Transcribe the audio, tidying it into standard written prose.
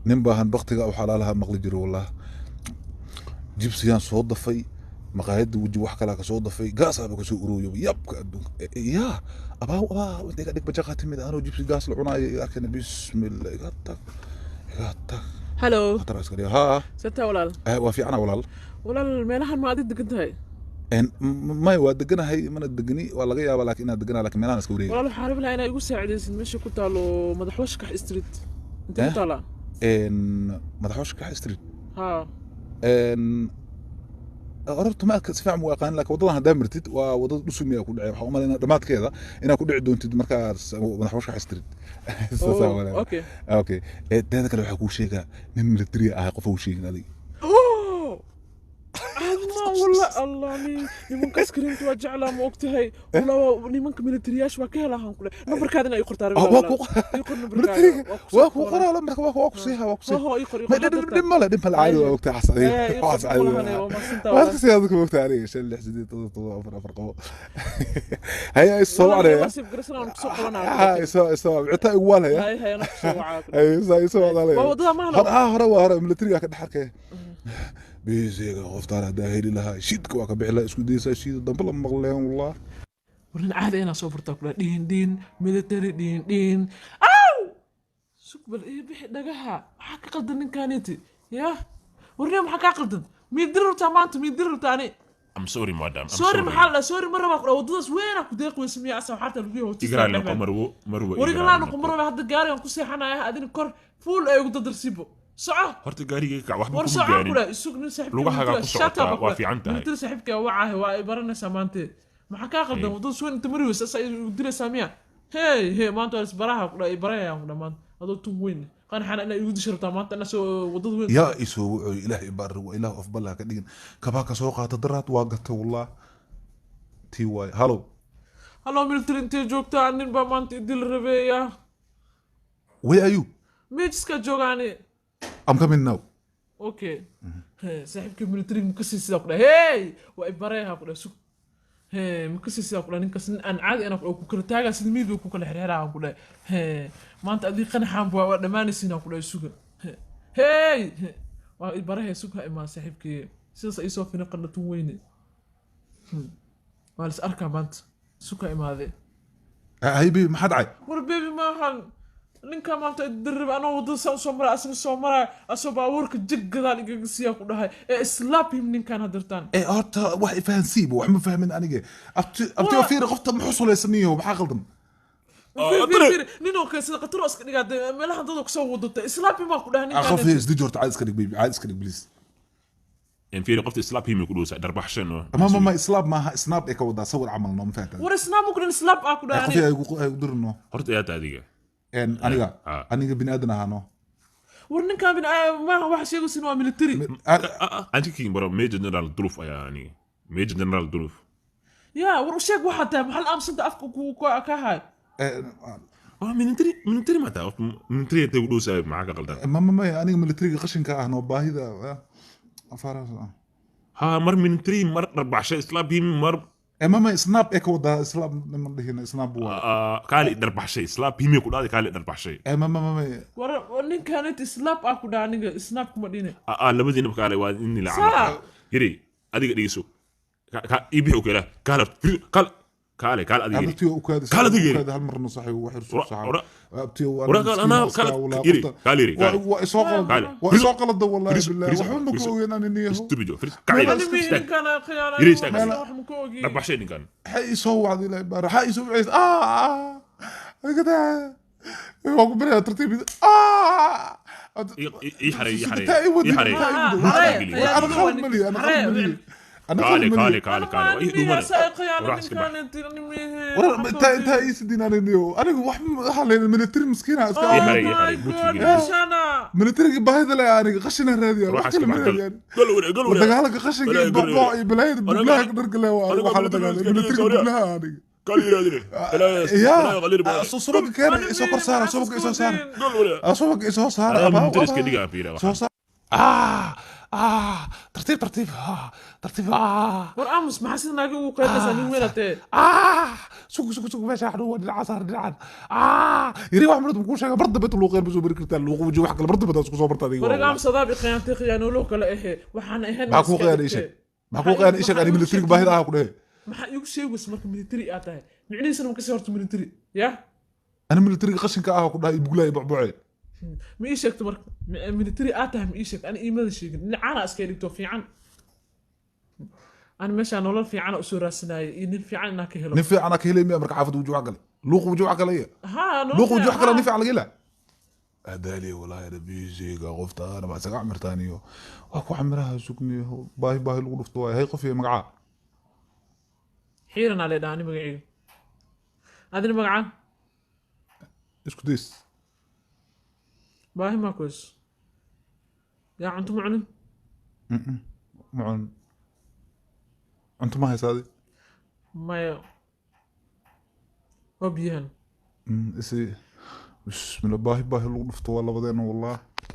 Nin baahan baktiga u xalaalaha maqli jiro. Wallah, jibsiyaan soo dafay maqaayadda, weji wax kalaa kasoo dafay, gaasaaba kasoo urooyo. Yabka adduunka yaa abaaw abaaw, inta iga dhig bajaqaa timid anoo jibsi gaas la cunaayo iga arkayna. Bismillah, iga tag, iga tag. Hallo. Khatar iska dhiga haa. Seta walaal. Waa fiicana walaal. Walaal, meelahan ma adig degan tahay? Maya, waa deganahay, mana degani, waa laga yaabaa laakiin inaad deganahay, laakiin meelahan iska wareegay. Walaal, waxaan rabi lahaa inaa igu saacidaysid meesha ku taalo Madaxwashkax Street. Intee ku Eh? taalaa? Madaxwashkax Street? Haa. Horta ma si fiican u aqaan, laakiin waddadan haddaa martid waa waddada Dhusumi ku dhacay. Waxaan u malaynaa dhammaadkeeda inaad ku dhici doontid markaas Madaxwashkax Street. Saas Oh, malaya. Okay. Okay. Teeda kale waxaa kuu sheegaa nin military ah, qof uu sheegin adiga. Oh! Adma walla Allah, ni nimanka askariinta waa jeclaa, ma ogtahay? Wala waa nimanka militariyaasha, waa ka helaa kule. Nambarkaada inaa ii qortaa rabaa. Ah, waa ku Ii qor nambarkaaga. Militariga waa ku soo waa ku qoraa. Qoraa lambarka, waa ku siiha, waa ku siiha. Ho, ii qor, ii Ma qor. dhib male, dhib male, caadi waa ogtahay xas adiga. Eh, ii qor, Waxaas caadi walahane, waa. waa mahadsantahay Waad walaal. ka sii adka ogtahay aniga 5 6 8 7 4 4 qabo. Haya, is soo Walaal, wacnaya. waa sii garasana, waan kusoo qabanaa. Ha, isoo citaa igu waalaya. Hay hay, anaa kusoo wacaa. Ay, isoo wacdaalaya. Waa waddada maahan? Hore, ah, hore waa hore militariga ka dhex arkay bisiga. Qoftaan haddaa heli lahaa, shidka waa ka bixi lahaa, isku daysaa shida dambe la maqleen wallah. Warin caadi inaa soo furtaa kula dhiin dhiin military dhiin dhiin. Aw, sug bal, ii bixi dhagaha. Maxaa ka qaldan ninkaaniti ya? Warniya, maxaa kaa qaldan? Miidiri rabtaa maanta? Miidiri rabtaa ani? I'm sorry, madam. I'm sorry. sorry. Maxaa la sorry ma rabaa kudha? Waddadaas weynaa ku deeq weysa miya? Asa waxaa taa lagu yahay. Igraal noqo marwo, marwo. Warigalaa noqo marwaba. Hadda gaarigan ku seexanaya, adina kor fuul ay ugu dadarsiibo. Soco. Horta gaarigayga kac, waxba war kuma soco gaarin. Kudha isug nin saaxiibka. Lugahaagaa ku socotaa, waa fiican tahay. Military saaxiibka wacaahe, waa ay baranaysaa maante. Maxaa kaa qaldan? Hey. Waddada sugan inta mari weysa asa igu dilaysaa miya? Hey hey, maanta waa isbaraha kudha, ay barayayaan kudha maanta. Adoo tun weyn qanxana inaa igu dishi rabtaa maanta inaa soo waddada weyn. Yaa isoo wuxuu Ilaahay baari waa Ilaah of ballah ka dhigin. Kabaa ka soo qaata daraad waa gata wallah tii waay. Halo. Hallo, military, intee joogtaa? Nin baa maanta idil rabeeya. Where are you? Mejiska joogaani. I'm coming now. Okay. Saaxiibka military makasii sidaa ku dhahay. Hey, waa i barayaha ku dhahay. Sug. Hey, makasii sidaa ku dhahay. Ninkaas nin aan caadi ana ku kala taagaa sida miidba ku kala xirxiraan ku dhahay. Hey, maanta adii qanaxaan waa dhammaanaysiin ku dhahay. Suga. Hey, waa i barahaya. Sug, ha imaan saaxiibkii. Sidaas ay soo fina qandhatun weyne. Waa lis arkaa maanta. Sug, ha imaadee. Hay baby, maxaa dhacay? War baby maahan, ninka maanta dirib anoo waddada saa usoo maray, asna soo maray, asoo baabuurka jig gadaal igaga siiyaa ku dhahay. Ee slap him ninkan hadirtaan. Ee horta wax ifahansiiba, wax ma fahmin aniga. Abti abti, fiiri, qofta muxuu sulaysaniyo? Maxaa qaldan? Fiir, fiir, fiir, ninoo kale sida khataro iska dhigaa dee meelahan dada kusoo wadata. Slap him baa ku dhahay ninkan. Qof isdiji horta, caadi iska dhig baby, caadi iska dhig please. In fiiri, qofta slap him ku dhowsa darbaxshan oo. Ma islaam maaha, snap ee ka wadaa, sawir camal noo, ma fahantaa? War snap ku dhan, slap aa ku dhahay qof aniga. ay igu dirino. Horta yaa ta adiga? Aniga Ah. aniga bini aadan ahaano. War ninkan bin maaha, waxa sheegaysin waa military. Antikin baro Major General Duluf ayaa aniga. Major General Duluf. Ya war u sheeg waxaa tahay. Maxaa la aamusanta afka ku ka hay? Waa military, military ma taa? Military intay ku dhowsa, maxaa ka qaldan? Ma aniga militariga qashinka ah noo, baahida afaarahaas ah. Ha, mar military, mar darbaxshay, slap him mar. Ma snap ee ka wadaa, islaam ma dhihin, snap waa. Kaali darbaxshay, slap him ku dhaaday, kaali darbaxshay. Ma War ninkan inta slap aa ku dhahay aniga, snap kuma dhine. Labadiinaba kaale waa in la Saa. Yiri adiga dhegeyso. Ii bixi u keela kaale kaale kaale kaale adiga yiri. Abtiyo u kaadi. Kaale adiga yiri. Kaadi hal marna saxiib wax yar soo saxaab. Abtiyo. Kaale yiri, kaale yiri, kaale. Waa isoo qalad. Kaale. Waa isoo qalada wallahi. Firiso, billahi firiso, waxba ma ku firiso. ogeyn ani niyaho. Stupid jo firiso. Meel Kacay. iska Istaag. Ninkan khiyaana. Yiri, istaag. Wax ma ku ogi. Darbaxshay ninkan. Waxay isoo wacday ilaahay baara, waxaa isoo wacaysa. Adiga waa ku baraya tartiib. Ii xaray, ii xaray. Taa i wadin, Ii xaray. taa i wadin. Xaray, War ana qalad malihi, ana qalad malihi, ana kaale qalad kaale malihi. Kaale kaale, waa ii dhuumane. War iska bax. War intaa ii sidin aniga aniga wax waxaa leeyahay military miskiina iska. Ii xaray, ii xaray, buudka geli. Militariga baahida le, aniga qashina raadiya, Ruuxa wax kale iska ma bax. raadiya. Gal gal gal. La dagaalanka qashinka iyo Gal- gal- boqooc iyo balaayada Aniga- buglaha dharka le waa aniga waxaa la militariga dagaalay iska militariga dhigay. buglaha aniga. Kaale yirahdine. Ya subagga keena, isoo kor saara subagga, isoo saara. Subagga isoo saara. Aniga abaa military iska abaa. dhigaa fiira soo waxaan. saar. Ah, tartiib tartiib, ah, tartiib, ah. War aamus, maxaa sida naaga ugu qaydaysaa? Nin weyn atee. Ah, sug sug sug, meesha xadhu waa dhinaca saar, dhinacan. Ah, yari wax marad kuu sheega, bar dambe luuqeen ma soo bari kartaa, luuq waji wax kale bar dambe isku soo barta adiga. War iga aamus, adaab i khiyaantay, khiyaanoolo kale ahe waxaan ahayn. Maxaa kuu khiyaanay? Ii sheeg, maxaa kuu khiyaanay? Ii sheeg. Ani militariga baahida ah ku dhehe. Maxaa iigu sheegaysa marka military aad tahay? Micnihiisana ma kasii horta military ya? Ani militariga qashinka ah ku dhahay, buglaay bucbuce. Ma ii sheegto marka military aad tahay? Ma ii sheegto? Ani iimada sheegin, dhinacaana iska dhigto fiican. Ani meeshaa nolol fiicana usoo raadsanayay iyo nin fiican inaan ka helo. Nin fiican ka helay miya marka xaafadda wujuuc gale, luuq wujuuc gale iya? Ha, nolol luuq wujuuc gale. Ha. Nin fiican laga helaa adaaliya walaahi rabiisiga qoftaana ma isaga camirtaaniyo waa ku camiraha sugniyo, baahi baahi lagu dhufto waay. Hay qof iyo magacaa? Xiiranaa lee dhahaa ani magacayga, adina magacaa? Isku days. Baahi maa koys yaa? Cunto ma cunin? Ma cunin. Cunto ma haysaadi? Maya, waa biyahan. Isi bismillah, baahi baahi lagu dhufto waa labadeena wallah.